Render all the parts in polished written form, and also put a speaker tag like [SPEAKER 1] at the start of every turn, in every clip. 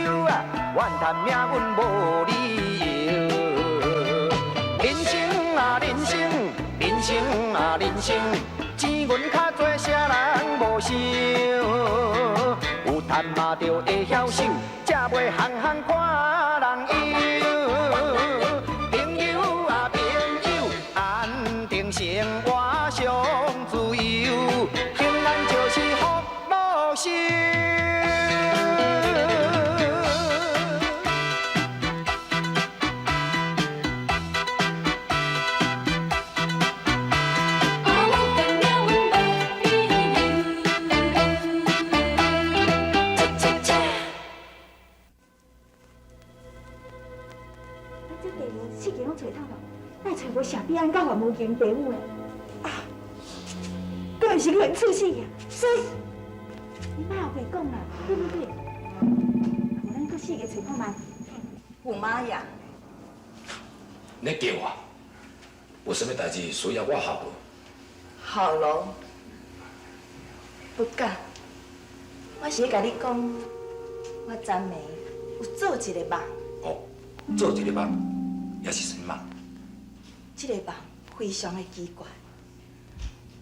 [SPEAKER 1] 憂啊，怨嘆命運無理由。人生啊人生，人生啊人生，錢銀較濟，啥人無想？有趁嘛就會曉守，才袂項項看人憂。朋友啊朋友，安定生活上自由，平安就是福祿壽。
[SPEAKER 2] 咱這地母四界攏揣透咯，哪會揣無謝必安佮范無金爸母的？啊，閣毋是去予𪜶處死去啊！所以你莫後白講啦，對不對？無咱閣四界揣看覓。
[SPEAKER 3] 駙馬爺，
[SPEAKER 4] 你叫我，有啥物代誌需要我效勞？
[SPEAKER 3] 效勞？不敢。我是咧共你講，我昨暝有做一个夢。
[SPEAKER 4] 哦，做一个夢，也是啥物夢？
[SPEAKER 3] 這个夢非常的奇怪，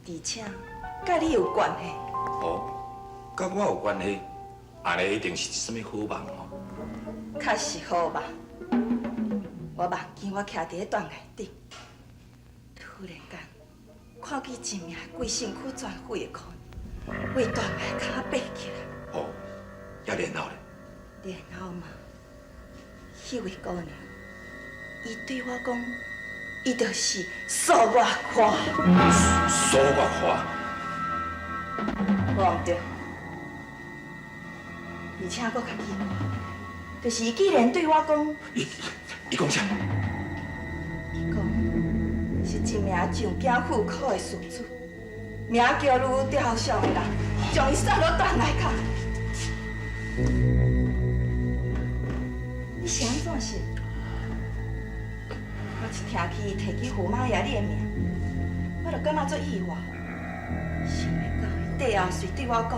[SPEAKER 3] 而且佮你有關係。
[SPEAKER 4] 哦，佮我有關係，按呢一定是啥物好夢哦。
[SPEAKER 3] 確實好夢。我夢見我徛佇咧斷崖頂，突然間看見一名規身軀全廢的姑娘，為斷崖跤爬起來。
[SPEAKER 4] 哦，啊然後咧？
[SPEAKER 3] 然後嘛，彼位姑娘，伊對我講，伊就是蘇月華。
[SPEAKER 4] 蘇月華？
[SPEAKER 3] 無毋對，而且閣較奇怪，就是伊竟然對我講，
[SPEAKER 4] 伊講啥？
[SPEAKER 3] 伊講是一名上驚婦科的事主，名叫盧雕像的人，將伊送落斷崖跤。你是按怎信？我一聽起伊提起駙馬爺你的名，我就感覺足意外。想袂到伊底後喙對我講，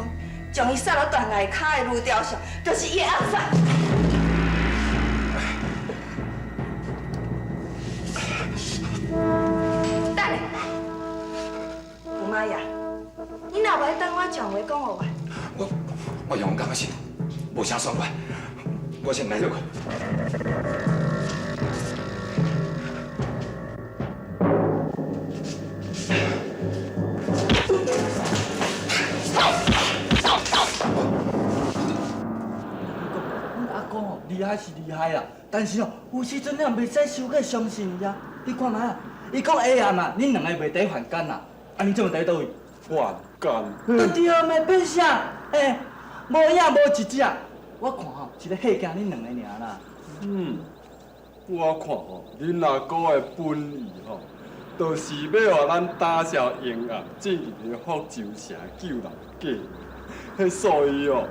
[SPEAKER 3] 將伊送落斷崖跤的盧雕像，就是伊的翁婿。等下，駙馬爺，你若無愛等我將話講予完？
[SPEAKER 4] 我用感覺是無啥爽快，我先來歇睏。
[SPEAKER 5] 阮阿公哦，厲害是厲害啦，但是哦，有時陣你也袂使傷過相信伊啊。你看覓啊？伊講下暗啊，恁兩个袂佇凡間啦，啊，恁這麼佇佗位？
[SPEAKER 6] 凡間。
[SPEAKER 5] 對對，咪變啥？欸，無影無一隻，我看吼是咧嚇驚恁兩个爾啦。
[SPEAKER 6] 嗯，我看吼，恁阿哥的本意吼，就是欲予咱打消陰暗，進入彼福州城救人計。彼所以哦，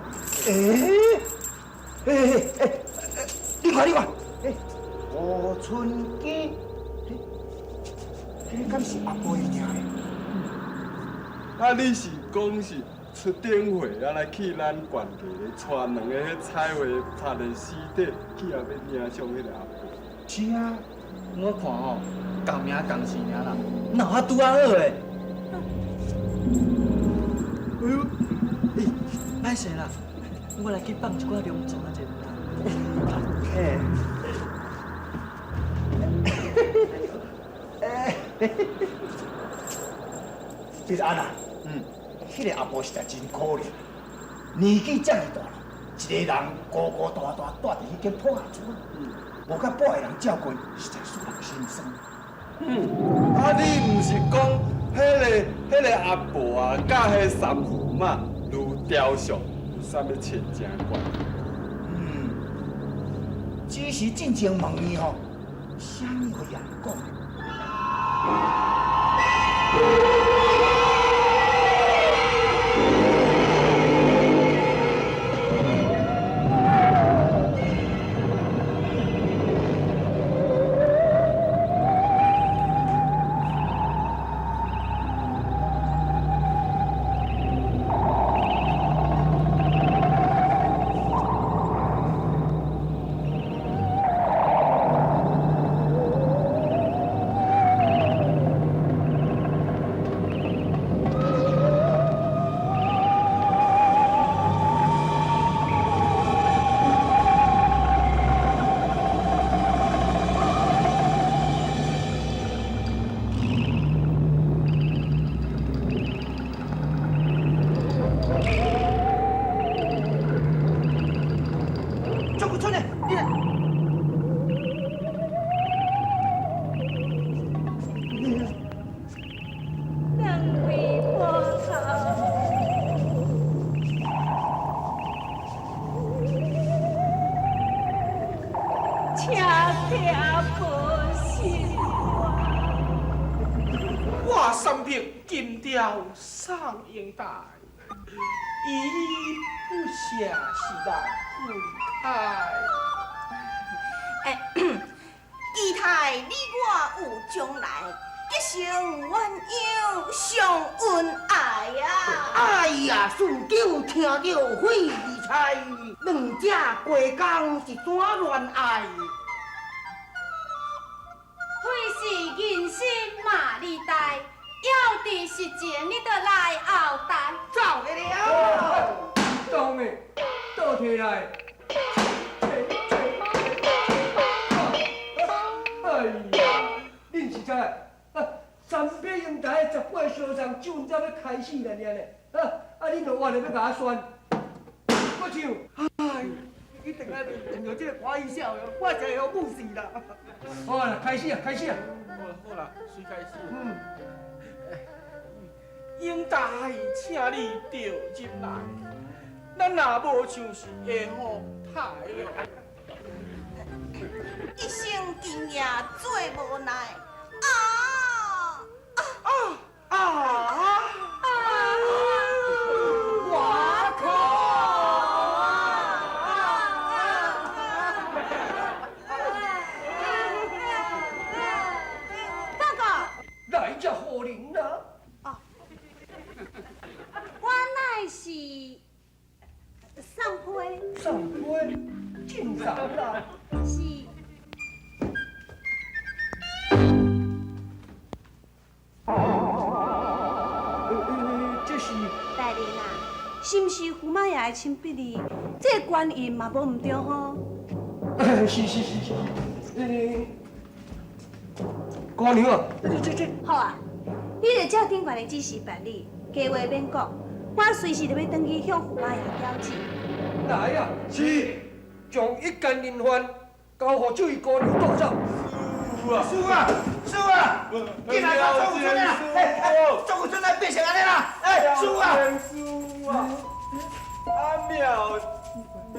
[SPEAKER 7] 欸欸欸，你看你看，欸，吳春基，這敢是阿婆的名咧？
[SPEAKER 6] 啊，你是講是出頂回啊來去咱縣家咧，帶兩个彼彩畫插的屍體去予領賞彼个阿婆？
[SPEAKER 5] 是啊，我看吼，仝名仝姓爾啦，哪有法拄仔好的？哎喲，欸，歹勢啦，我來去放一寡涼茶者。
[SPEAKER 7] 欸，欸，彼個安啊，彼個阿婆實在真可憐，年紀遮爾大了，一个人孤孤單單蹛佇彼間破仔厝，無佮半个人照顧，實在使人心酸。
[SPEAKER 6] 啊，你毋是講彼个阿婆啊，佮彼三駙馬盧雕像有啥物親情關係？
[SPEAKER 7] 嗯，只是進前問伊吼，啥物話也毋講。有春的，你来。
[SPEAKER 3] 两位婆头，请替阿婆伸冤。
[SPEAKER 8] 我三匹金雕送英台，依依不舍是咱分开。
[SPEAKER 3] 哎，期待你我有将来，结成鸳鸯相恩爱啊！
[SPEAKER 1] 哎呀，事长听著火而猜，两者过工是怎恋爱？
[SPEAKER 9] 非是人心嘛你知，要伫实情你就来后台。
[SPEAKER 1] 走得了。
[SPEAKER 5] 当的，倒提来。哎呀，恁是怎啊？三百英台18个小送，酒才欲开始了尔呢。啊，啊，恁就活咧欲共我选，阁唱。
[SPEAKER 1] 哎，你等下等到这个歌伊笑，我就会武死啦。
[SPEAKER 5] 好啦，开始啊，开始啊。
[SPEAKER 8] 好啦好啦，随开始。
[SPEAKER 5] 嗯。
[SPEAKER 8] 英台，请你著入来，咱若无唱是下雨台咯。
[SPEAKER 3] 一生今夜做无奈，啊
[SPEAKER 1] 啊啊啊！我靠！
[SPEAKER 9] 报告。
[SPEAKER 5] 来者何人啊？
[SPEAKER 9] 我乃是送批。
[SPEAKER 5] 送批，正常啦。
[SPEAKER 9] 是。
[SPEAKER 5] 这是
[SPEAKER 9] 大人啊，是毋是驸马爷的亲笔字？这个官印嘛无毋对吼。
[SPEAKER 5] 是是是是，姑娘啊，这。
[SPEAKER 9] 好啊，你就照顶悬的指示办理，加话免讲，我随时就欲转去向驸马爷交旨。
[SPEAKER 5] 来啊，是，将一干人犯交予这位姑娘带走。
[SPEAKER 7] 师傅啊，师傅啊，进来到周有春啊！哎哎，周有春来变成按呢啦！哎，师傅啊，
[SPEAKER 6] 师傅啊，阿妙妙，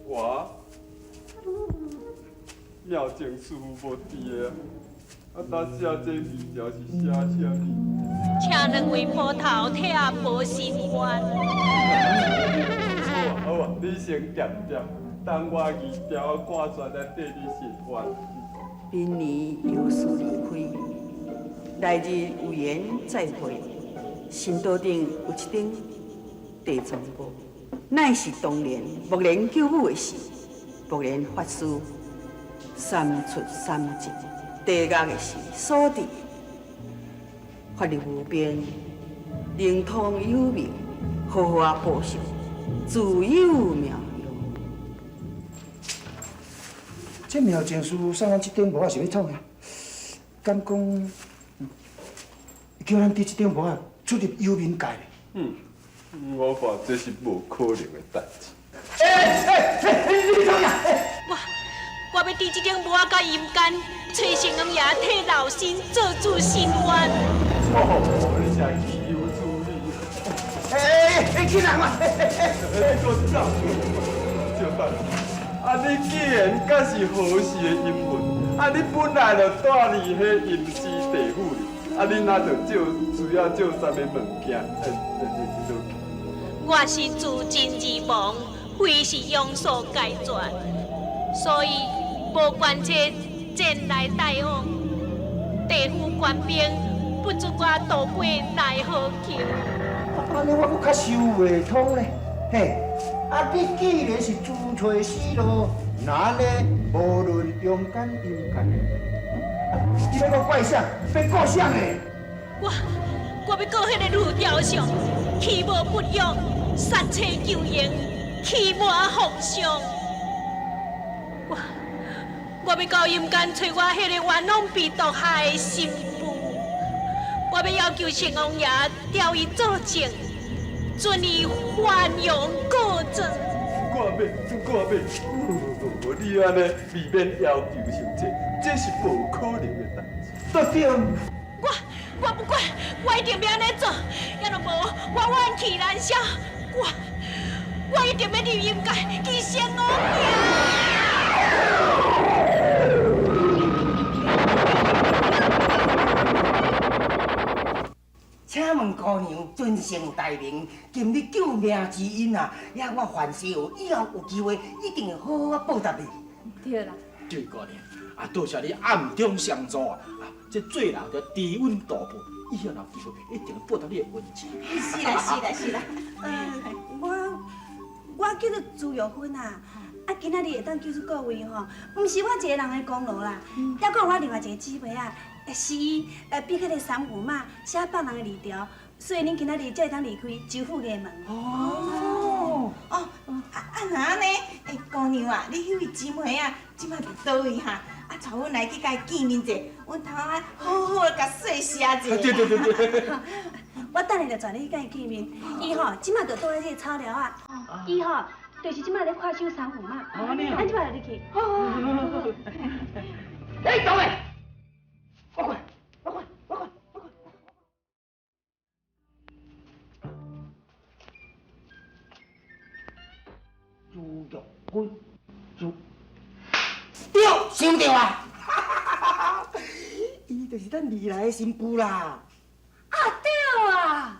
[SPEAKER 6] 我妙情师傅无伫的，啊，当写这字条是写啥物？
[SPEAKER 9] 请两位婆头替阿婆伸冤。
[SPEAKER 6] 好啊好啊，你先恬恬。等我二条赶出来缀你伸冤。
[SPEAKER 3] 明年有事离开，来日有缘再会。神道顶有一顶地藏母，乃是当年目连救母的事。目连法师三出三进，地狱的时所致，法力无边，灵通有明，好好啊报寿，自有妙用。
[SPEAKER 7] 这妙情师送咱这顶帽仔是欲创啥？敢讲叫咱伫这顶帽仔出入幽冥界？
[SPEAKER 6] 嗯，我看这是无可能的代志。
[SPEAKER 7] 欸欸欸！你创啥？
[SPEAKER 9] 我欲伫这顶帽仔佮阴间，揣城隍爷替老身做主伸冤。
[SPEAKER 6] 错，你是岂有此理！
[SPEAKER 7] 欸欸欸！起来嘛！欸欸
[SPEAKER 6] 欸！你阁走，小等。啊！你既然甲是何氏的阴魂，啊！你本来就住伫彼阴司地府里，啊！你哪就借需要借啥物物件？
[SPEAKER 9] 我是自尽而亡，非是庸俗解决，所以无权势前来代往。地府官兵不知我渡过奈何桥。
[SPEAKER 7] 按呢我阁较想袂通咧，嘿！啊！你既然是自找死路，那按呢无论阳间阴间，你欲阁怪啥？欲告啥呢？
[SPEAKER 9] 我欲告彼个女雕像，其貌不扬，杀妻求荣，欺瞒皇上。我欲到阴间揣我彼个冤枉被毒害的新妇。我欲要求城隍爷调伊做证，准伊还阳告状。
[SPEAKER 6] 我免，我免，你按呢未免要求伤济，这是无可能的代志。对。
[SPEAKER 9] 我不管，我一定欲按呢做，也若无我怨气难消，我一定欲入阴界去升王爷。
[SPEAKER 10] 请问姑娘，尊姓大名？今日救命之恩啊！也我凡世哦，以后有机会一定会好好报答你。
[SPEAKER 11] 对啦，
[SPEAKER 8] 这位姑娘，啊，多谢你暗中相助啊！啊，这做人著知恩图报，以后若有机会，一定会报答你的恩情。
[SPEAKER 3] 是啦是啦是啦，我叫做朱玉芬啊，啊，今仔日会当救出各位吼，毋是我一个人的功劳啦，犹阁有我另外一个姊妹啊。是伊，比彼个三驸马写放人的字条，所以恁今仔日才会当离开州府衙门。哦哦，啊啊若按呢，姑娘啊，你彼位姊妹啊，这摆伫佗位哈？啊，带阮来去共伊见面者，阮通啊好好的共说谢者。
[SPEAKER 8] 对对对对。
[SPEAKER 3] 我等下就带你去共伊见面。伊吼，这摆就倒在这个草寮仔。伊吼，就是这摆咧看守三驸马。咱这摆就入去。好好好。
[SPEAKER 10] 哎，等下。我看，我看，我看，我看。朱玉芬，朱，对，想著啊！伊就是咱未来的新妇啦。
[SPEAKER 11] 啊对啊，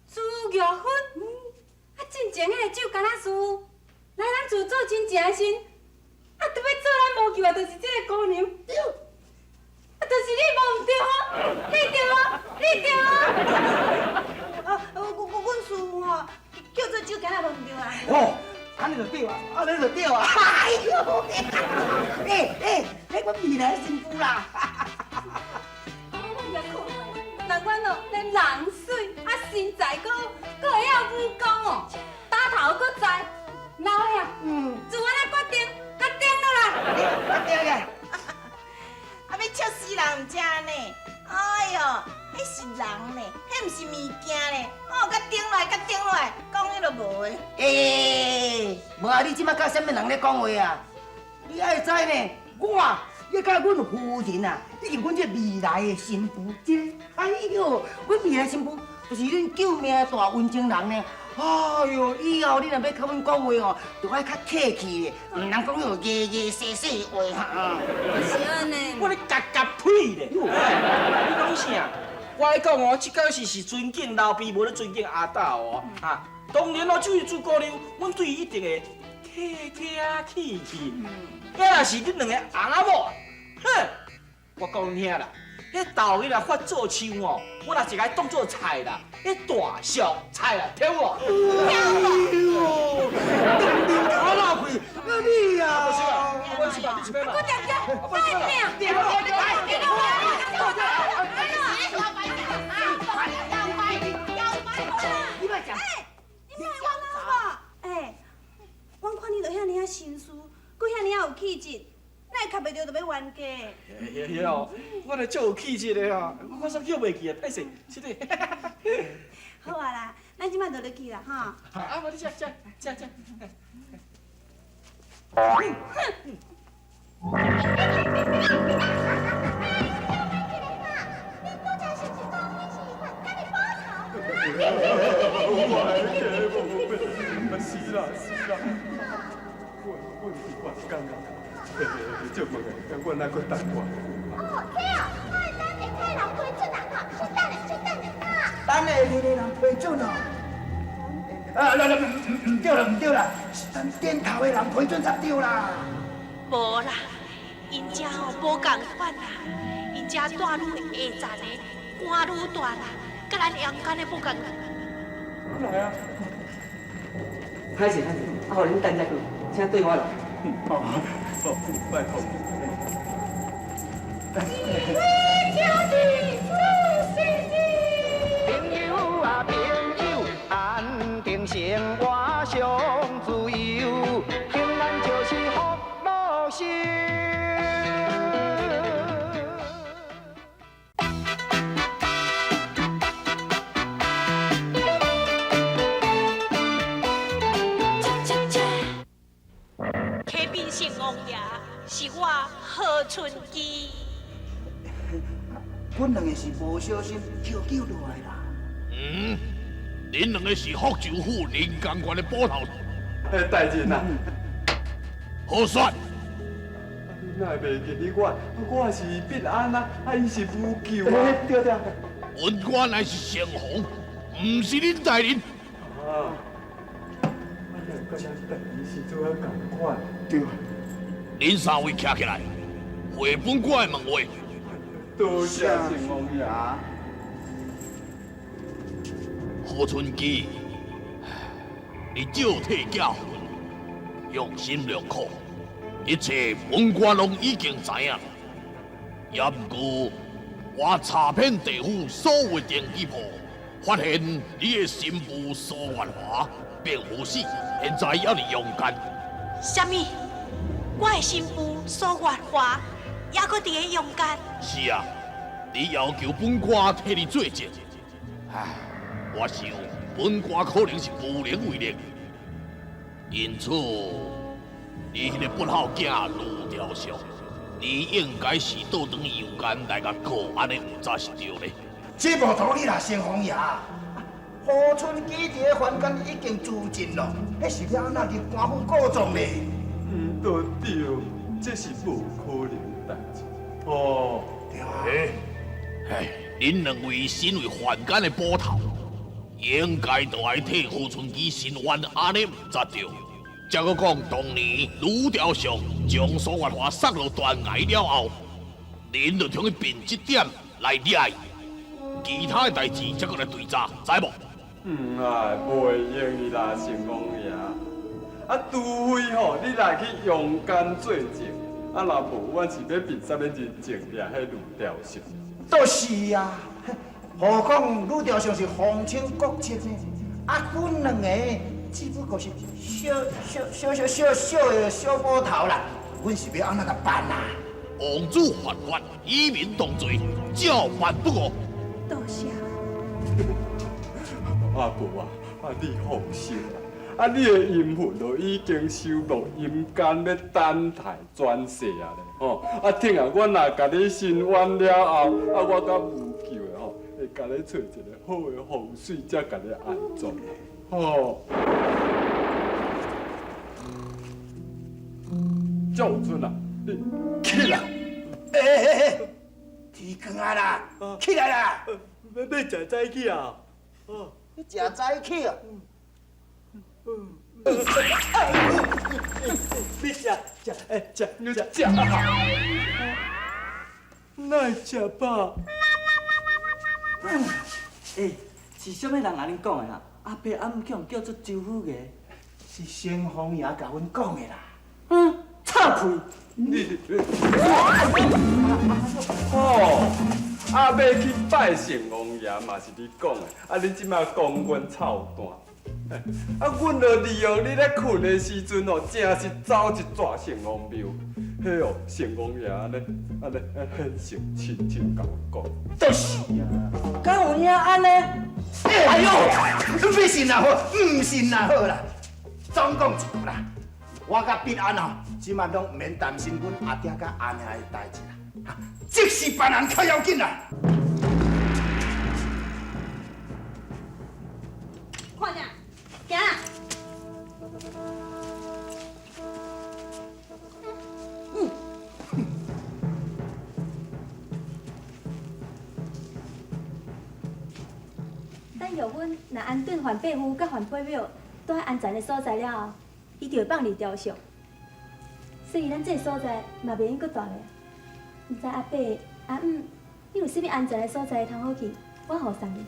[SPEAKER 11] 朱玉芬，啊进前彼个酒干仔事，来咱厝做亲情的时，啊特别做咱无救的，就是这个姑娘。对。啊，就是你无毋对哦，你对哦，你对哦。
[SPEAKER 3] 啊，阮师父吼叫做酒干仔无毋对啊。
[SPEAKER 10] 哦，按呢就对啊，按呢就对啊。哎呦，欸欸，彼阮未来新妇啦。
[SPEAKER 11] 难怪哦，连人媠，啊身材阁好，阁会晓武功哦，打头阁知，老兄，就按呢决定，决定落啦。
[SPEAKER 10] 决定个。
[SPEAKER 3] 啊！欲笑死人毋才按呢！哎哟，彼是人呢，彼毋是物件呢。哦，共顶落来，共顶落来，讲彼就无的。
[SPEAKER 10] 欸，无啊！你这摆佮啥物人咧讲话啊？你爱知呢，我也佮阮夫人啊，以及阮这未来的新妇，这个，哎哟，阮未来新妇就是恁救命的大恩情人呢。哎哟，以后你若欲佮阮讲话哦，就爱较客气的，毋通讲彼落牙牙细细话哈。
[SPEAKER 11] 是按呢。
[SPEAKER 8] 我咧夹夹屁咧！你讲啥？我咧讲哦，这摆是尊敬老辈，无咧尊敬阿斗哦。啊，当然咯，这位朱姑娘，阮对伊一定会客客气气。啊，若是恁两个翁仔某，哼，我讲你听啦。彼豆伊若发做树哦，我若是共伊当做菜啦，彼大俗菜啦，听无？
[SPEAKER 10] 听无？当面甲我闹开，啊你啊！
[SPEAKER 8] 我是吧，你是吧？
[SPEAKER 11] 我定定，我定定，
[SPEAKER 10] 你莫食。
[SPEAKER 3] 你莫我老哎，我看你著遐尔仔贤淑，阁遐尔仔有气质。哪会卡袂著就欲冤家？
[SPEAKER 8] 嘿哦，我著足有气质的啊！我煞叫袂记啊，歹势，是的。
[SPEAKER 3] 好啊啦，咱这摆就入去啦，吼。
[SPEAKER 8] 啊，无你食食食食。
[SPEAKER 6] 是啦是啦，我毋是冤家啊。借问下，阮还阁等偌久？
[SPEAKER 2] 哦，这哦，我等下派人批准啦，吼，先等下，先等下啊。
[SPEAKER 10] 等下下个人批准哦。啊，来来，毋对啦，毋对啦，是等顶头的人批准才对啦。
[SPEAKER 9] 无啦，𪜶遮吼无仝款啦，𪜶遮大愈下层的，官愈大啦，佮咱阳间的无仝。
[SPEAKER 6] 来啊！
[SPEAKER 5] 歹势歹势，啊，予恁等遮久，请对我来。
[SPEAKER 6] 哦，拜托。
[SPEAKER 1] 朋友啊朋友，安定生活上自由，平安就是福禄寿。
[SPEAKER 9] 成王爺是我何春基。
[SPEAKER 7] 阮兩个是無小心叫救落來啦。
[SPEAKER 12] 嗯，恁兩个是福州府臨江縣的捕頭。
[SPEAKER 6] 大人啊，
[SPEAKER 12] 何選？
[SPEAKER 6] 你哪會袂記得我？我是畢安啊，啊伊是無救啊。對對。
[SPEAKER 12] 本官乃是成王，毋是恁大人。
[SPEAKER 6] 啊！啊，你甲咱大人是做啊仝款。
[SPEAKER 7] 對。
[SPEAKER 12] 恁三位徛起來，回本官的問話。
[SPEAKER 6] 多謝成王爺。
[SPEAKER 12] 何春基，你少體教訓，用心良苦，一切本官攏已經知影。也毋過，我查遍地府所有登記簿，發現你的新婦蘇月華並無死，現在猶佇陽間。
[SPEAKER 9] 啥物？我的新婦蘇月華猶閣佇个陽間？
[SPEAKER 12] 是啊，你要求本官替你作證。唉，我想本官可能是無能為力，因此你彼個不孝囝盧朝祥，你應該是倒轉陽間來共告，按呢毋才是對咧。
[SPEAKER 7] 這無道理啦，成王爺。何春基佇个凡間已經自盡咯，彼是欲按怎入官府告狀咧？
[SPEAKER 6] 毋都對，這是無可能的代誌。哦，
[SPEAKER 7] 對啊。
[SPEAKER 12] 唉，恁兩位身為凡間的捕頭，應該就愛替何春基伸冤，按呢毋才對。才閣講當年呂朝祥將蘇月華送落斷崖了後，恁就通去憑這點來掠伊，其他的代誌才閣來追查，知無？
[SPEAKER 6] 毋啊，袂用的啦，成王爺。啊，除非吼，你來去陽間作證，啊，若無，阮是欲憑啥物人證掠彼呂朝祥？
[SPEAKER 7] 就是啊，何況呂朝祥是皇親國戚呢，啊，阮兩個只不過是小小小小小小的小捕頭啦，阮是欲按怎共辦啊？
[SPEAKER 12] 王子犯法，與民同罪，照辦不誤。
[SPEAKER 11] 多謝。
[SPEAKER 6] 阿婆啊，啊你放心啦，啊你的陰魂都已經收落陰間，欲等待轉世啊咧吼。啊，聽啊，阮若共你伸冤了後，啊我佮無救的吼，會共你揣一个好的風水，才共你安葬吼。趙永春啊，你起來！
[SPEAKER 7] 欸欸欸，天光啊啦，起來啦！
[SPEAKER 5] 欲食早起啊？
[SPEAKER 7] 你食早起啊？
[SPEAKER 5] 你食食欸食食食，哪會食飽？欸，是啥物人按呢講的啊？阿伯阿姆去予叫做周虎爷。
[SPEAKER 7] 是成王爺共阮講的啦。
[SPEAKER 5] 嗯，臭屁！
[SPEAKER 6] 你哦，啊，欲去拜城隍爺嘛是你講的，啊，你這馬講阮臭蛋。啊，阮就利用你咧睏的時陣哦，正是走一逝城隍廟，彼哦，城王爺按呢按呢顯性親親共我講。
[SPEAKER 7] 就是啊，
[SPEAKER 5] 敢有影按呢？
[SPEAKER 7] 哎喲，欲信也好，毋信也好啦，總講一句啦，我佮畢安哦，這馬攏毋免擔心阮阿爹佮阿娘的代誌啦，即使別人較要緊啦。
[SPEAKER 11] 看啥？行啦。等玉芬若安頓范伯父佮范伯母蹛喺安全的所在了後，伊就會放離雕像。所以咱這个所在嘛袂用閣蹛咧。毋知阿伯、阿姆，你有啥物安全的所在通好去？我予送你。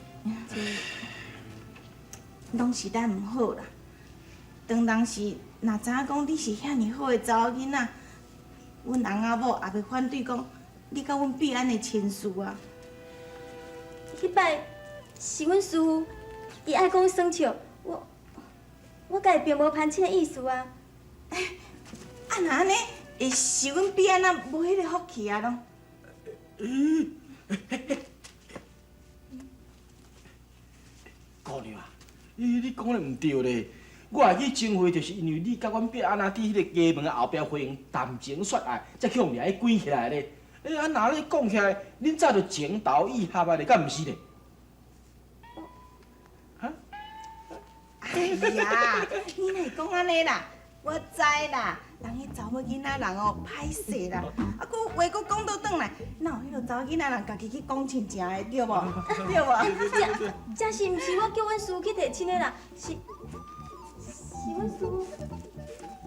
[SPEAKER 3] 攏是咱毋好啦。當當時若知影講你是遐爾好的查某囡仔，阮翁仔某也袂反對講你佮阮畢安的親事啊。
[SPEAKER 11] 彼擺是阮師父，伊愛講耍笑，我佮伊並無攀親的意思啊。
[SPEAKER 3] 啊，若按呢，會是阮畢安啊無彼个福氣啊囉。
[SPEAKER 8] 姑娘啊，你講的毋對咧，我會去證會，就是因為你佮阮伯安那佇彼个家門後壁回應談情說愛，才去予掠去關起來咧。欸，啊，若你講起來，恁早就情投意合啊咧，敢毋是咧？
[SPEAKER 3] 哎呀，你哪會講按呢啦？我知啦，人彼查某囡仔人哦，歹勢啦，啊，閣話閣講倒轉來，哪有彼个查某囡仔人家己去講親情的，對無？對無？
[SPEAKER 11] 這是毋是我叫阮師去提親的啦？是阮師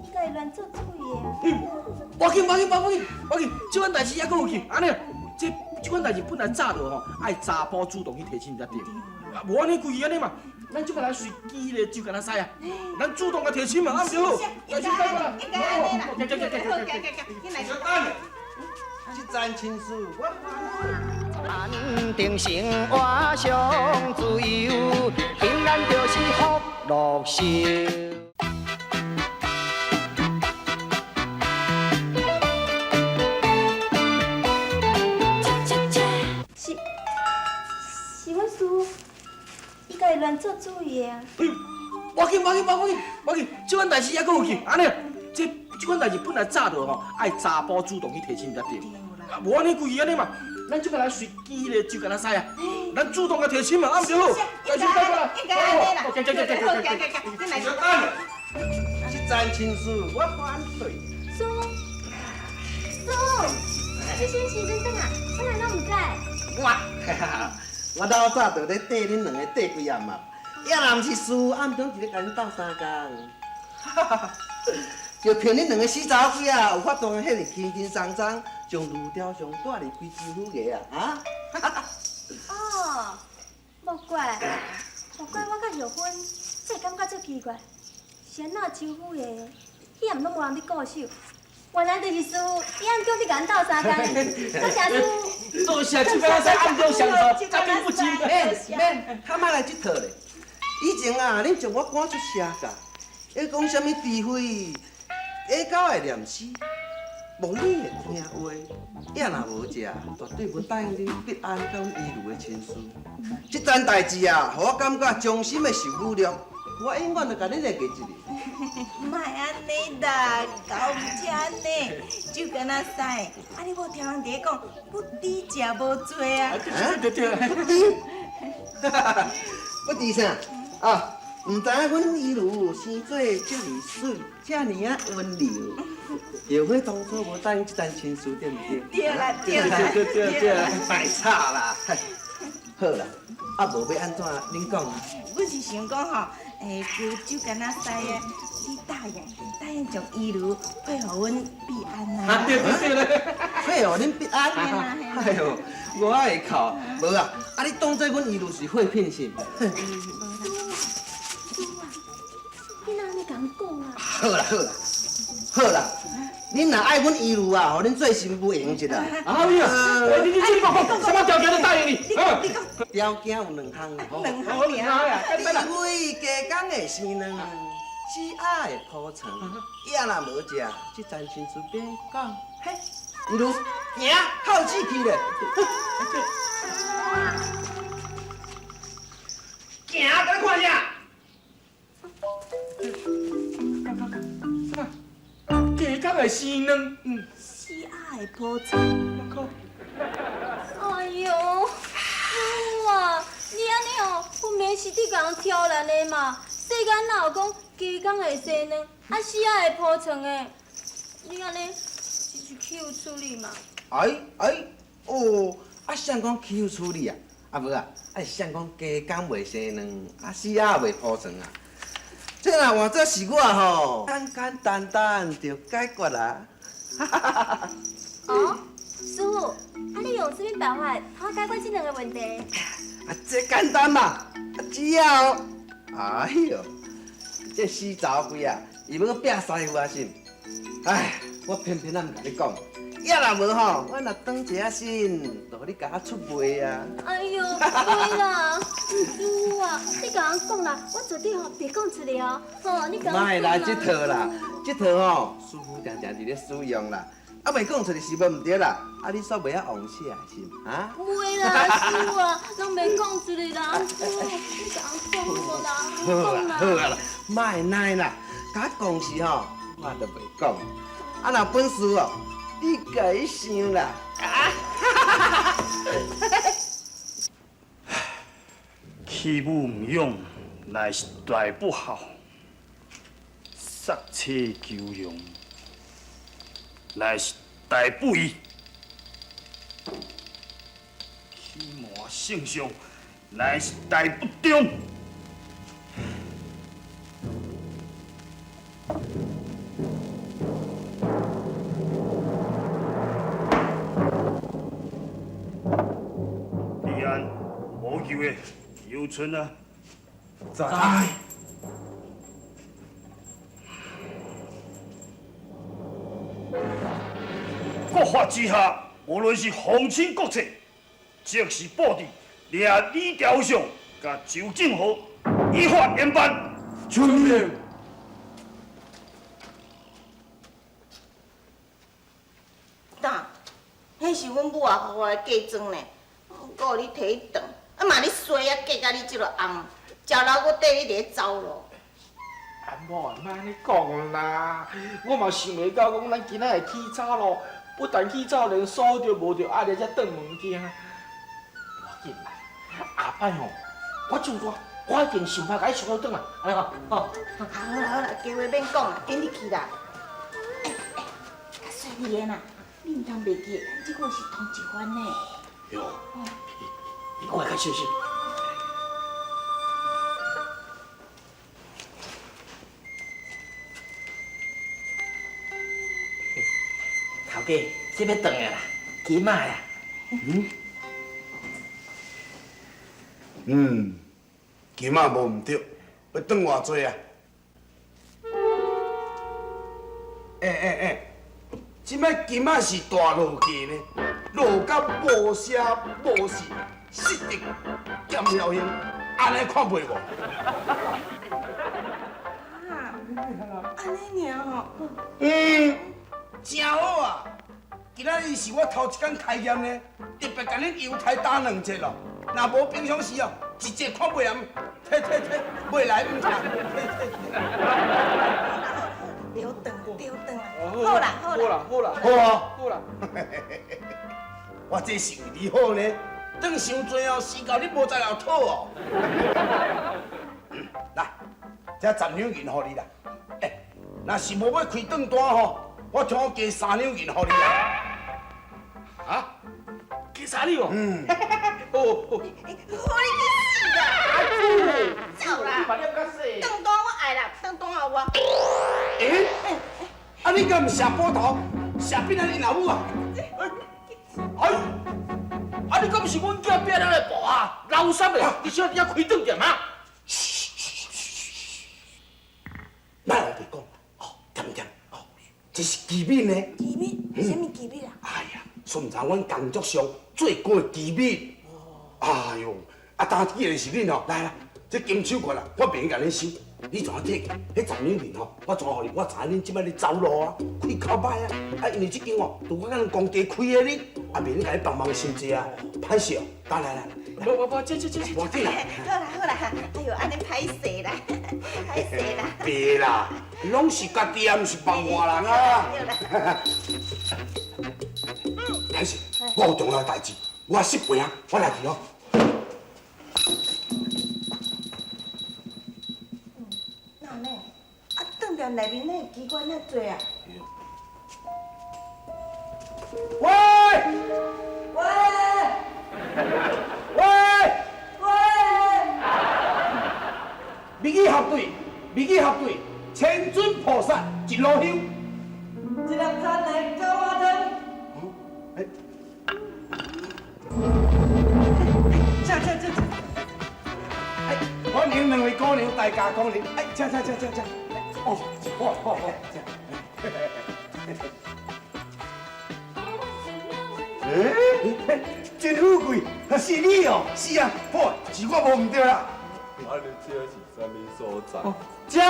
[SPEAKER 11] 伊家己亂做主意的。
[SPEAKER 8] 無緊，無緊，無緊，無緊，這款代誌猶閣有去，按呢，這款代誌本來早就吼愛查埔主動去提親才對，無按呢規矩按呢嘛。咱這擺來隨機咧就敢若使啊，咱主動來提親嘛，啊毋對好，
[SPEAKER 3] 應該啦，應該按呢啦，
[SPEAKER 8] 行行行行行
[SPEAKER 3] 行，
[SPEAKER 6] 小等，這層親事我
[SPEAKER 1] 安定生活上自由，平安就是福祿壽。
[SPEAKER 11] 是阮師傅。伊家己亂做主意的啊！
[SPEAKER 8] 無緊，無緊，無緊，無緊，這款代誌猶閣有去，按呢，這款代誌本來早就吼愛查埔主動去提親才對，無按呢規矩按呢嘛，咱這擺來隨機咧就敢若使啊，咱主動來提親嘛，啊毋對好，
[SPEAKER 3] 應該應該按呢啦，
[SPEAKER 8] 行行行行行行
[SPEAKER 3] 行，
[SPEAKER 6] 小等，這層親事我反對。
[SPEAKER 11] 師傅，師傅，這啥時陣轉啊？我哪攏毋知。
[SPEAKER 10] 我。我老早就咧缀恁两个缀几暗啊，也若毋是师傅暗中伫咧共恁斗相共，就凭恁两个死查某鬼仔，有法度遐尔轻轻松松将女雕像带入归州府衙啊！啊！
[SPEAKER 11] 哦，莫怪，莫怪我佮玉芬，才会感觉足奇怪，是按怎州府衙，彼暗攏无人伫顾守。原来就是师傅，伊暗中伫共阮斗相共，多谢师傅。
[SPEAKER 8] 多谢，这敢若使暗中相助，咱并不急。
[SPEAKER 10] 免免，较莫来这套咧。以前啊，恁将我赶出社教，咧讲啥物除非下狗会念诗，无你会听话，也若无食，绝对无答应恁必安佮阮伊如的亲事。这层代志啊，予我感觉衷心的受侮辱。我永远都共恁会记一日。
[SPEAKER 3] 莫按呢啦，狗毋才按呢，就敢若使。啊，你无听人伫咧讲，不知食无罪啊？
[SPEAKER 8] 对对对，
[SPEAKER 10] 不知，不知啥？啊，毋知影阮伊如生做遮尔媠，遮尔仔温柔，后悔当初无答应这层亲事，对毋对？
[SPEAKER 3] 对啦对啦
[SPEAKER 8] 对对对啦，
[SPEAKER 10] 莫吵啦。好啦，啊无欲按怎？恁讲啊。
[SPEAKER 3] 阮是想讲吼。欸，就敢若使的，你答应，答应将伊如配予阮必安啊！
[SPEAKER 8] 啊对对对，
[SPEAKER 10] 配予恁必安？哎呦，我会哭，无啊，啊你当做阮伊如是废品是？
[SPEAKER 11] 师傅啊，你哪按呢共阮讲啊？
[SPEAKER 10] 好啦好啦，好啦，恁若爱阮伊如啊，予恁做新妇用一下。
[SPEAKER 8] 哎呀，你你你讲讲，啥物条件都答应你？
[SPEAKER 10] 你讲。条件有两项，
[SPEAKER 3] 两项尔。
[SPEAKER 10] 除非加工会生卵，死鸭会铺床，也若无食，这层亲事免讲。嘿，伊如行，靠志气咧。
[SPEAKER 8] 行，给你看啥？啥？加工会生卵，
[SPEAKER 3] 死鸭会铺床。
[SPEAKER 8] 我靠！
[SPEAKER 11] 哎呦，师傅啊，你按呢哦，分明是伫共人挑难的嘛！世间哪有讲加工会生卵，啊死鸭会铺床的？你按呢是欺负处理嘛？
[SPEAKER 10] 哎哎，哦，啊谁讲欺负处理啊？啊无啊，啊是谁讲加工袂生卵，啊死鸭袂铺床啊？这若换做是我吼，简简单单就解决啦。
[SPEAKER 11] 哦，师傅，啊你用啥物办法通解决这两个问题？
[SPEAKER 10] 啊，这简单嘛，啊只要，哎哟，这死查某鬼啊，伊欲阁拚师傅啊是？哎，我偏偏仔毋共你讲，也若无吼，我若转一下身，就予你共我出卖啊！
[SPEAKER 11] 哎哟，袂啦，师傅啊，你共人讲啦，我绝对吼袂讲出来哦。吼，你共。
[SPEAKER 10] 莫来这套啦，这套吼，师傅常常伫咧使用啦。
[SPEAKER 13] 啊，袂講出來是無毋對啦，啊，你煞袂曉王寫是毋？啊？
[SPEAKER 9] 袂啦，阿叔啊，攏袂講出來啦，阿叔，你共講無啦？
[SPEAKER 13] 好啦好啦，莫奶啦，佮講是吼，我就袂講。啊，若本事哦，你家己想啦。啊！
[SPEAKER 14] 欺母毋勇，乃是大不孝；杀妻求荣，乃是大不义；欺瞒圣上，乃是大不忠。李安，无救的，尤春啊！
[SPEAKER 6] 在。
[SPEAKER 14] 国法之下，无论是皇亲国戚，即是布置，掠李朝相、佮周正和依法严办。
[SPEAKER 6] 遵命。
[SPEAKER 3] 当，彼是阮母啊，予我的嫁妆呢，毋过你提去转，啊嘛你衰啊，嫁甲你这个翁，食老阁缀你伫咧走路。
[SPEAKER 8] 阿某啊，莫按呢讲啦，我嘛想袂到讲咱今仔会起早路，不但起早，连锁都无著，压力才转物件。无要紧啦，下摆吼，我长大，我一定想法共伊送倒转来，按呢吼，吼。
[SPEAKER 3] 好啦好啦，加话免讲啦，紧入去啦。欸欸，较细腻的啦，你毋通袂记得，咱这个是同一番呢。
[SPEAKER 8] 哟，你过来较小心。头家，这欲转来啦，金仔啦。
[SPEAKER 7] 嗯。嗯，金仔无毋对，欲转偌济啊？欸欸欸，这摆金仔是大落价呢，落甲无声无息，实得减了形，按呢看袂无？
[SPEAKER 3] 啊，按呢尔吼。
[SPEAKER 7] 嗯，真好啊！今仔日是我头一工开业呢，特别共恁犹太打两折咯。若无平常时哦，一折看袂含，退退退，袂来毋通，退退退。
[SPEAKER 3] 对转对转啊！好啦好啦
[SPEAKER 8] 好啦
[SPEAKER 7] 好啊
[SPEAKER 8] 好啦！
[SPEAKER 7] 我这是为你好呢，转伤济哦，是到你无才料讨哦。来，这10两银予你啦。欸，若是无欲开转单吼，我通加3两银予你啦。
[SPEAKER 8] 啊？加3两哦？
[SPEAKER 7] 嗯。
[SPEAKER 8] 哦哦。
[SPEAKER 3] 欸，予你去死啦！走啦！转单我爱啦，转单予我。
[SPEAKER 7] 欸？啊，你敢毋下波头？下变啊恁老母啊？
[SPEAKER 8] 哎，啊你敢毋是阮囝壁了的部下老三的？你小伫遐开转店啊？
[SPEAKER 7] 莫胡白讲，哦，恬恬，哦，这是机密呢。
[SPEAKER 3] 机密？啥物机密啊？
[SPEAKER 7] 哎呀，煞毋知阮工作上最高的机密。哎哟，啊，当既然是恁吼，来来，这金手铐啦，我袂用共恁收。你怎啊提？彼10两银吼，我怎予你？我知影恁这摆咧走路啊，开口歹啊，啊，因为这间吼，拄我咱工地开的呢，啊，袂用共你帮忙伤济啊，歹势哦，来来来，
[SPEAKER 8] 无无无，这这这，
[SPEAKER 7] 无紧啦。
[SPEAKER 3] 好啦好啦，哎哟，按呢歹势啦，歹势啦。
[SPEAKER 7] 别啦，拢是家己啊，毋是别外人啊。歹势，我有重要代志，我失陪啊，我来去哦。
[SPEAKER 3] 啊，饭店内面那个机关遐济啊？
[SPEAKER 7] 喂！
[SPEAKER 3] 喂！
[SPEAKER 7] 喂！
[SPEAKER 3] 喂！
[SPEAKER 7] 美女合队，美女合队，千尊菩萨一炉香。
[SPEAKER 5] 一粒炭来九碗汤。
[SPEAKER 7] 哎。
[SPEAKER 5] 这这这这。
[SPEAKER 7] 哎，欢迎两位姑娘大驾光临。哎，请请请请请。哦，好好好，请。哎，真富贵，是你哦，是啊，好，是我无毋对啦。
[SPEAKER 6] 啊，你这是啥物所在？
[SPEAKER 5] 这，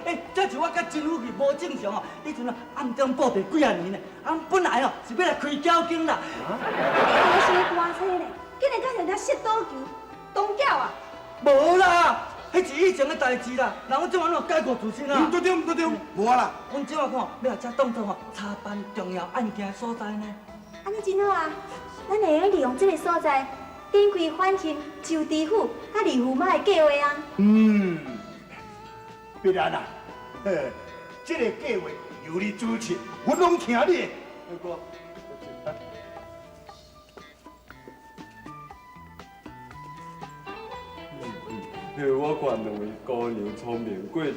[SPEAKER 5] 嘿，欸，這是我佮真夫去無正常哦，彼陣啊暗中布袋幾仔年呢，啊本來哦是欲來開攪間啦。
[SPEAKER 2] 你是咧歌星呢？竟然佮人家摔賭球、當繳啊？
[SPEAKER 5] 無啦，彼是以前的代誌啦。人阮這馬攏有改過自新啦。
[SPEAKER 7] 毋對對，毋對對，無啦。
[SPEAKER 5] 阮這馬看欲來遮當作吼查辦重要案件所在呢。
[SPEAKER 2] 按呢真好啊！咱會用利用這个所在，展開反清周知府佮李駙馬的計劃啊。
[SPEAKER 7] 嗯，必然啊，嘿，這个計劃由你主持，阮攏聽你的。哥。
[SPEAKER 6] 我看兩位姑娘聰明過人，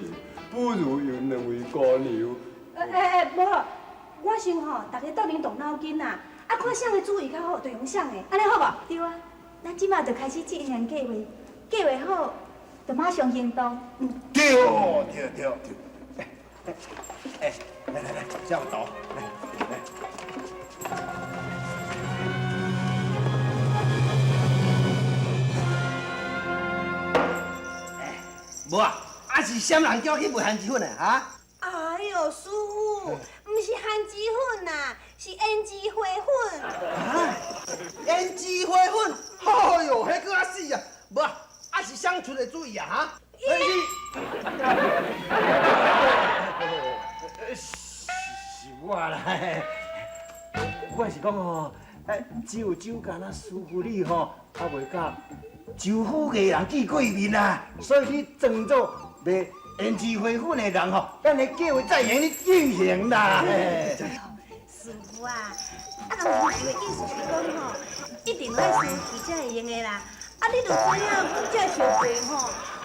[SPEAKER 6] 不如由兩位姑娘。
[SPEAKER 2] 欸，無啦，我想吼，大家鬥陣動腦筋啦，啊，看誰的主意較好，就用誰的，按呢好無？對啊，咱這馬就開始進行計劃，計劃好就馬上行動。
[SPEAKER 7] 對對對對。欸，來來來，這有圖，來來。
[SPEAKER 13] 無啊，啊是啥人叫我去賣番薯粉的哈？
[SPEAKER 11] 哎喲，師傅，毋是番薯粉啦，是胭脂花粉。
[SPEAKER 13] 啊，胭脂花粉，哎喲，彼閣較死啊！無啊，啊是啥出的主意啊？哈？
[SPEAKER 7] 是我啦，我是講吼，只有周干那師傅你吼，還袂佮周府藝人見過面啦，所以你裝作賣胭脂花粉的人吼，咱的計劃才會用咧進行啦。
[SPEAKER 11] 師傅啊，啊人有的意思是講吼，一定愛生氣才會用的啦。啊，你就知影，阮這小弟吼，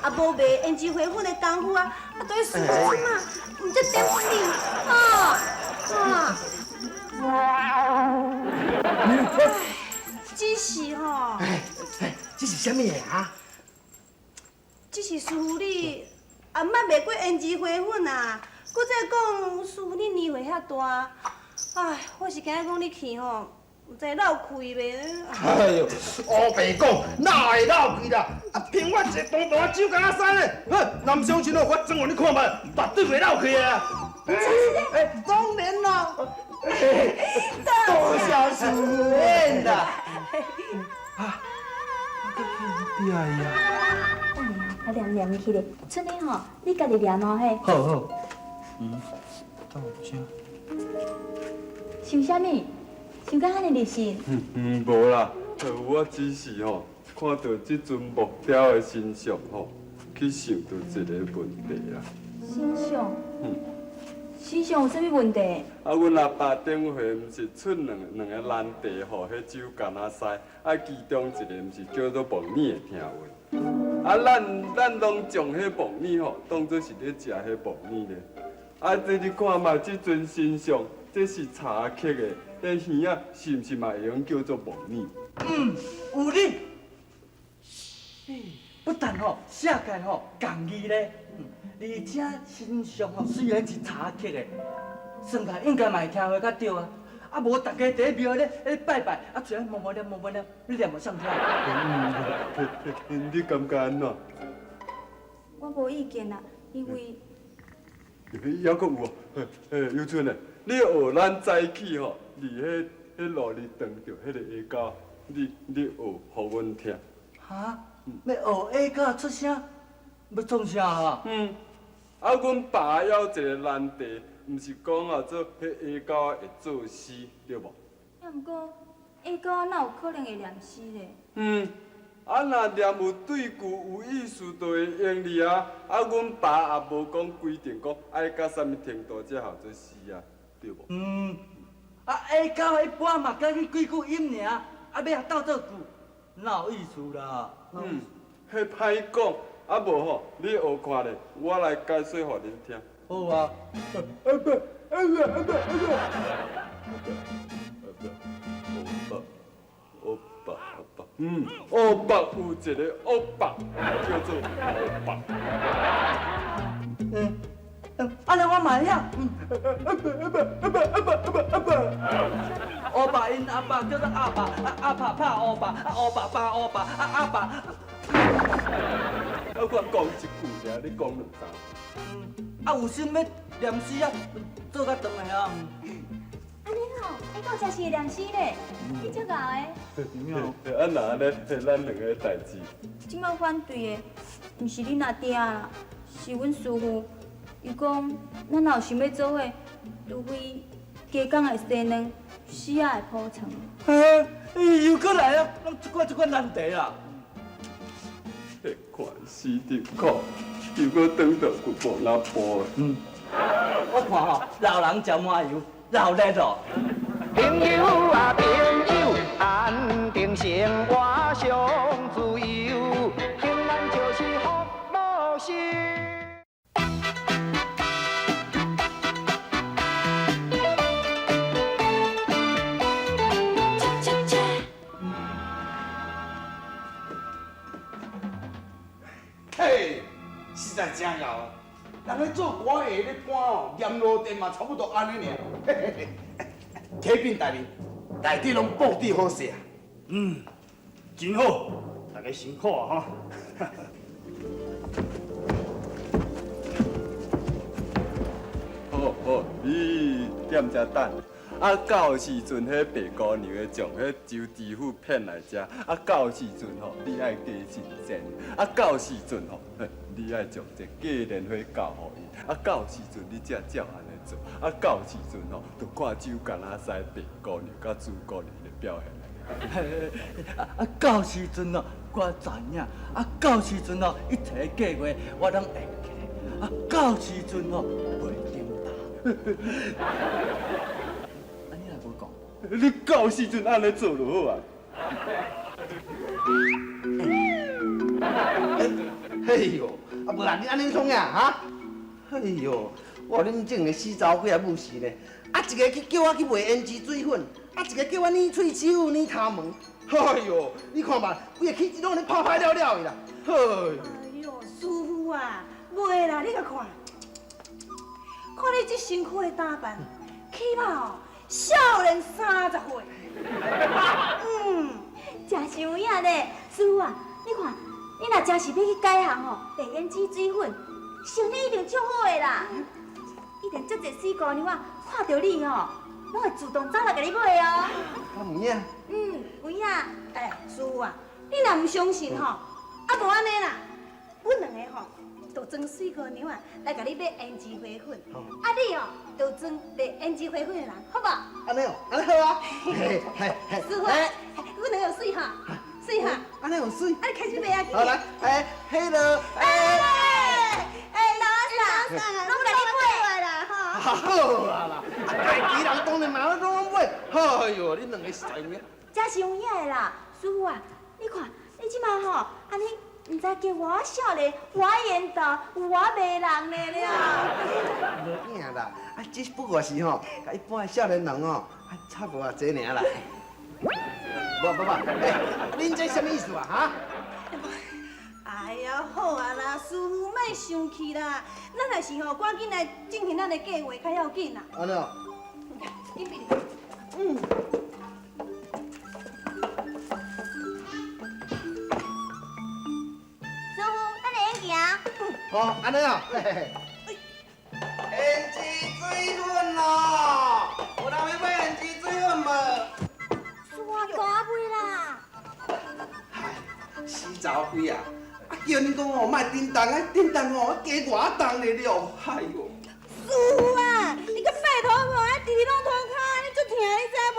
[SPEAKER 11] 啊無賣胭脂花粉的功夫啊，啊對師傅這馬，毋才點你啊啊！只是吼，
[SPEAKER 13] 這是啥物的啊？
[SPEAKER 11] 這是師傅你也毋捌賣過胭脂花粉啊，閣再講師傅你年歲遐大，唉，我是驚講你去吼，毋知落氣袂。
[SPEAKER 13] 哎喲，烏白講，哪會落氣啦？啊，憑我一个當當酒矸仔師咧，哼，若毋相信哦，我裝予你看覓，絕對袂落氣的啊！欸，當然咯，多謝師傅啦。
[SPEAKER 5] 啊，我呀！
[SPEAKER 2] 啊，念念去咧，春妮吼，你家己念哦嘿。
[SPEAKER 5] 好好。嗯，等有聲。
[SPEAKER 2] 想啥物？想甲遐爾入神？
[SPEAKER 6] 嗯，無啦，我只是吼看到這尊木雕的神像吼，去想到一个問題啦。
[SPEAKER 2] 神像？
[SPEAKER 6] 嗯。
[SPEAKER 2] 神像有啥物問題？
[SPEAKER 6] 啊，阮阿爸頂回毋是出兩個難題，予彼酒矸仔師，啊，其中一個毋是叫做木耳的聽話。啊，咱攏將彼木耳吼當做是咧食彼木耳咧。啊，這你看覓，這尊神像，這是柴刻的，彼耳仔是毋是嘛會用叫做木耳？
[SPEAKER 5] 嗯，有理。不但吼寫起吼仝字咧，而且神像吼雖然是柴刻的，算起來應該嘛會聽話較對啊。啊，無逐家佇咧廟咧咧拜拜，啊，嘴默默念默默念，你念予啥聽？
[SPEAKER 6] 你感覺按怎？
[SPEAKER 2] 我無意見啦，因為
[SPEAKER 6] 猶閣有哦，尤春的，你學咱早起吼，佇彼路裡撞著彼個下狗，你學予阮聽。
[SPEAKER 5] 哈？欲學下狗出聲？欲創啥啊？
[SPEAKER 6] 嗯。啊，阮爸猶有一個難題，毋是講啊，做彼下狗會作詩，對無？
[SPEAKER 2] 啊，毋過下狗哪有可能會念詩咧？
[SPEAKER 6] 嗯。啊，若念有對句有意思，就會用字啊。啊，阮爸也無講規定講愛到啥物程度才號做詩啊，對無？
[SPEAKER 5] 嗯。啊，下狗一般嘛，敢去幾句音爾，啊，欲鬥做句，哪有意思啦？
[SPEAKER 6] 嗯，彼歹講，啊無吼，你學看咧，我來解說予恁聽。
[SPEAKER 5] 好啊。
[SPEAKER 6] 阿爸，阿爸，阿爸，阿爸，阿爸，阿爸，阿爸，嗯，乌白有一个乌白，叫做乌白。
[SPEAKER 5] 嗯，按呢我嘛會曉。
[SPEAKER 6] 阿爸，阿爸，阿爸，阿爸，阿爸，阿爸。
[SPEAKER 5] 烏白𪜶阿爸叫做阿爸，阿爸拍烏白，啊烏白拍烏白，啊阿爸。
[SPEAKER 6] 啊，我講一句爾，你講兩三。
[SPEAKER 5] 啊，有心欲念诗啊，做较长的啊。
[SPEAKER 2] 按呢吼，会够真是会念诗咧，你足𠢕的。
[SPEAKER 6] 啊，若按呢，咱两个代志。
[SPEAKER 2] 这摆反对的，毋是恁阿爹啦，是阮师父。伊讲，咱若有想欲做伙，除非加工会生卵，死仔会铺床。
[SPEAKER 5] 嘿，又阁来啊！拢这款这款难题啦。
[SPEAKER 6] 彼款死得苦，又阁转到骨无那步。
[SPEAKER 5] 嗯，我看吼，老人食麻油，老热哦。
[SPEAKER 1] 朋友啊朋友，安定生活上自由，平安就是福禄寿。
[SPEAKER 13] 嘿，实在真𠢕啊！人咧做歌的咧搬哦，盐卤店嘛差不多按呢尔。嘿嘿嘿，启禀大人，内底拢布置好势啊。
[SPEAKER 14] 嗯，真好，大家辛苦啊哈。
[SPEAKER 6] 好好，你踮遮等。啊，到时阵，彼白姑娘会将彼周知府骗来遮。啊，到时阵吼，你爱加真真。啊，到时阵吼，你爱将这假莲花交予伊。啊，到时阵你才照按呢做。啊，到时阵吼，就看酒干仔师白姑娘佮朱姑娘的表现。
[SPEAKER 5] 啊，到时阵哦，我知影。啊，到时阵哦，一切计划我拢会记得。啊，到时阵哦，袂中弹。
[SPEAKER 6] 你到时阵按呢做就好啊。
[SPEAKER 13] 哎哟，啊无啦，你按呢创啥哈？哎哟，我恁这两个死查某鬼仔母是呢，啊一个去叫我去卖胭脂水粉，啊一个叫我捏喙须、捏头毛。哎哟，你看嘛，规个气质拢咧拍歹了了的啦。哎
[SPEAKER 11] 哟，师傅啊，袂啦，你共看，看你这身躯的打扮，起码哦。少年30岁，
[SPEAKER 2] 嗯，真是有影咧，师傅啊，你看，你若真是欲去改行吼，卖胭脂水粉，生意一定足好的啦。一定足济水姑娘啊，看著你吼，拢会主动走来共你买哦。
[SPEAKER 13] 啊，有影？
[SPEAKER 2] 嗯，有影。
[SPEAKER 11] 哎，师傅啊，你若毋相信吼，啊无按呢啦，阮两个吼，就装水姑娘啊，来共你买胭脂花粉。啊你哦，就装卖胭脂花粉的人，好无？
[SPEAKER 13] 按呢哦，按呢好啊。
[SPEAKER 11] 师傅，阮两个有媠哈，媠哈。
[SPEAKER 13] 按呢有媠。
[SPEAKER 11] 啊，你开始卖啊！
[SPEAKER 13] 好来，哎，Hello，
[SPEAKER 11] 哎，哎，老嫂，拢共你买啦吼。
[SPEAKER 13] 好啊啦，啊，家己人当然嘛拢买。哎哟，你两个实在有影。
[SPEAKER 2] 真是有影的啦，师傅啊，你看你这马吼，按呢。毋知叫偌少年，偌缘投，偌迷人咧了。
[SPEAKER 13] 无影啦，啊，只不过是吼，佮一般的少年人吼，啊，差无偌济尔啦。无无无，欸，恁这啥物意思啊？哈？
[SPEAKER 11] 哎呀，好啊啦，师傅莫生气啦，咱还是吼赶紧来进行咱的计划较要紧啦。
[SPEAKER 13] 按呢？
[SPEAKER 11] 紧闭。
[SPEAKER 13] 嗯。哦，按呢哦，嘿嘿嘿。胭脂水粉咯，有人欲买胭脂水粉无？
[SPEAKER 2] 煞大买啦！
[SPEAKER 13] 死查某鬼啊！啊，叫恁讲哦，莫叮当啊，叮当哦，加偌重咧了，哎哟！
[SPEAKER 11] 师傅啊，你阁拜托我，啊，直直拢拖跤，你足疼，你知无？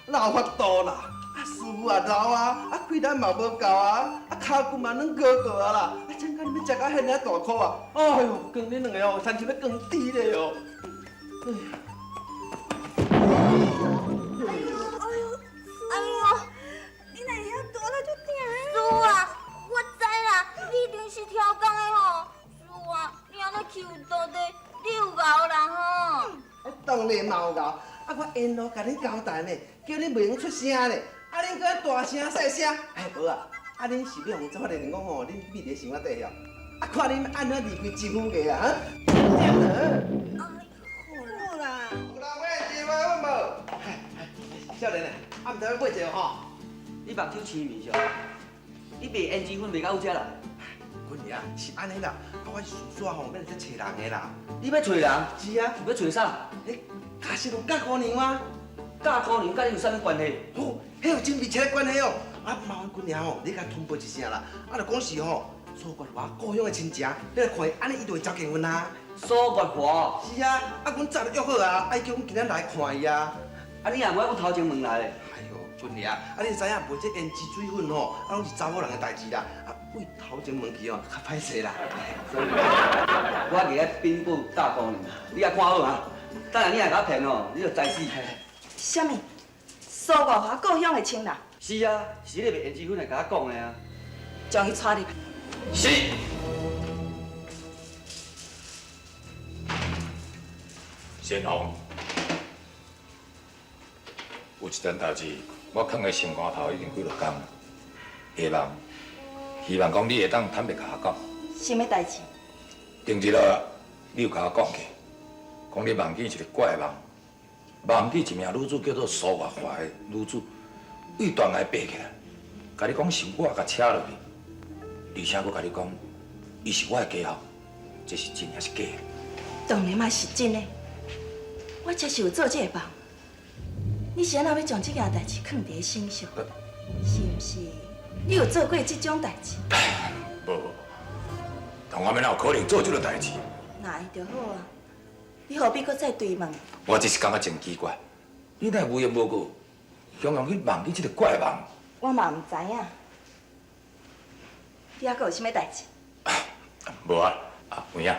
[SPEAKER 13] 哪有法度啦？啊，师傅也老啊，啊，气力嘛无够啊，啊，跤骨嘛软膏膏啊啦，啊，怎甲你欲食到遐尔大苦啊？哎哟，扛恁两个哦，亲像欲扛猪咧哦！
[SPEAKER 11] 哎呦，哎呦，哎呦，你哪会遐大力足疼？
[SPEAKER 2] 师傅啊，我知啦，你一定是超工的吼。师傅啊，你按呢欺负徒弟，你有𠢕啦吼？
[SPEAKER 13] 当然嘛有𠢕，啊，我沿路共恁交代呢，叫恁袂用出声咧。啊！恁阁大声细声，哎，无啊！啊，恁是欲予走发现讲吼，恁秘伫心肝底晓？啊，看恁按怎离开招呼个啊？哈！
[SPEAKER 11] 好啦，
[SPEAKER 13] 有人买胭脂花粉无？少年啊，啊，毋知欲买一个吼？
[SPEAKER 5] 你目睭青面相，你卖胭脂粉卖到有遮啦？
[SPEAKER 13] 君爷是按呢啦，我是事煞吼，欲来遮揣人的啦。
[SPEAKER 5] 你欲揣人？
[SPEAKER 13] 是啊。
[SPEAKER 5] 欲揣啥？
[SPEAKER 13] 欸，贾世龙贾姑娘啊。
[SPEAKER 5] 贾姑娘佮你有啥物关系？
[SPEAKER 13] 哦，彼有真密切的关系哦。啊，麻烦君爷吼，你共通报一声啦。啊，就讲是吼，苏月华故乡的亲情，你来看伊，按呢伊就会招见阮啊。
[SPEAKER 5] 苏月华？
[SPEAKER 13] 是啊，啊，阮早就约好啊，啊，伊叫阮今仔来看伊啊。
[SPEAKER 5] 啊，你也无爱阮头前问来咧？
[SPEAKER 13] 哎哟，君爷，啊，你知影卖这胭脂水粉吼，啊，拢是查某人的代志啦。啊，对头前问去吼，较歹势啦。
[SPEAKER 5] 所以，我伫咧禀报贾姑娘，你也看好啊。等下你若共我骗哦，你就知死。
[SPEAKER 3] 啥物？苏月华故乡的亲人？
[SPEAKER 5] 是啊，是彼个卖胭脂粉的共我讲的啊。
[SPEAKER 3] 将伊带入来。
[SPEAKER 4] 是。先锋，有一件代志，我囥佇心肝头已经几落工，希望希望讲你会当坦白共我讲。
[SPEAKER 3] 啥物代志？
[SPEAKER 4] 顶日啊，你有共我讲过，讲你梦见一个怪梦，梦见一名女子叫做苏月华的女子，对断崖爬起来，共你讲是我共车落去，而且阁共你讲，伊是我的家后，这是真抑是假？
[SPEAKER 3] 当然嘛是真的，我确实有做这个梦。你是按怎欲将这件代志囥伫身上？是毋是？你有做过这种代志？
[SPEAKER 4] 无无无，但我欲哪有可能做这种代志？
[SPEAKER 3] 那会就好啊，你何必阁再追问？
[SPEAKER 4] 我只是感觉真奇怪，你哪会无缘无故，雄雄去梦见这个怪梦？
[SPEAKER 3] 我嘛毋知影。你犹阁有啥物代志？
[SPEAKER 4] 无啊，啊有影，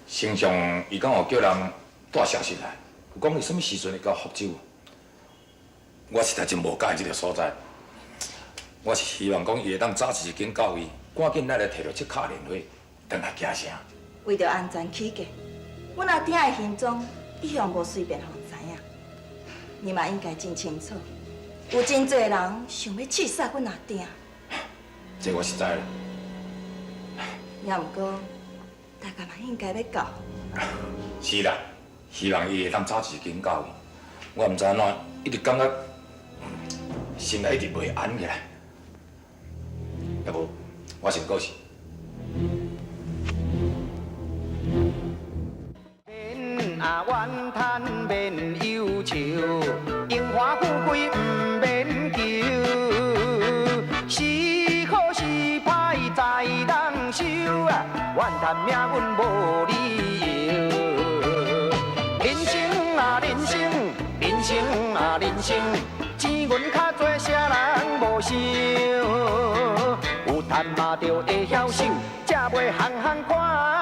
[SPEAKER 4] 丞相伊敢有叫人带消息来，有讲伊啥物时阵会到福州？我实在真无佮意这个所在，我是希望讲伊会当早一日紧到位，赶紧咱来提著这卡莲花，转来京城。
[SPEAKER 3] 为著安全起见，阮阿鼎的行踪一向无随便予人知影。你嘛应该真清楚，有真济人想欲刺杀阮阿鼎。
[SPEAKER 4] 这我是知啦。
[SPEAKER 3] 也毋过，大家嘛应该欲到。
[SPEAKER 4] 是啦，希望伊会当早一日紧到位。我毋知按怎，一直感觉心内一直袂安起来。要无，我先过去。
[SPEAKER 1] 免啊怨叹，免忧愁，荣华富贵毋免求。是好是歹在人手啊，怨叹命运无理由。人生啊人生，人生啊人生，钱银较济，啥人无想？有趁嘛就会晓守，才袂项项看。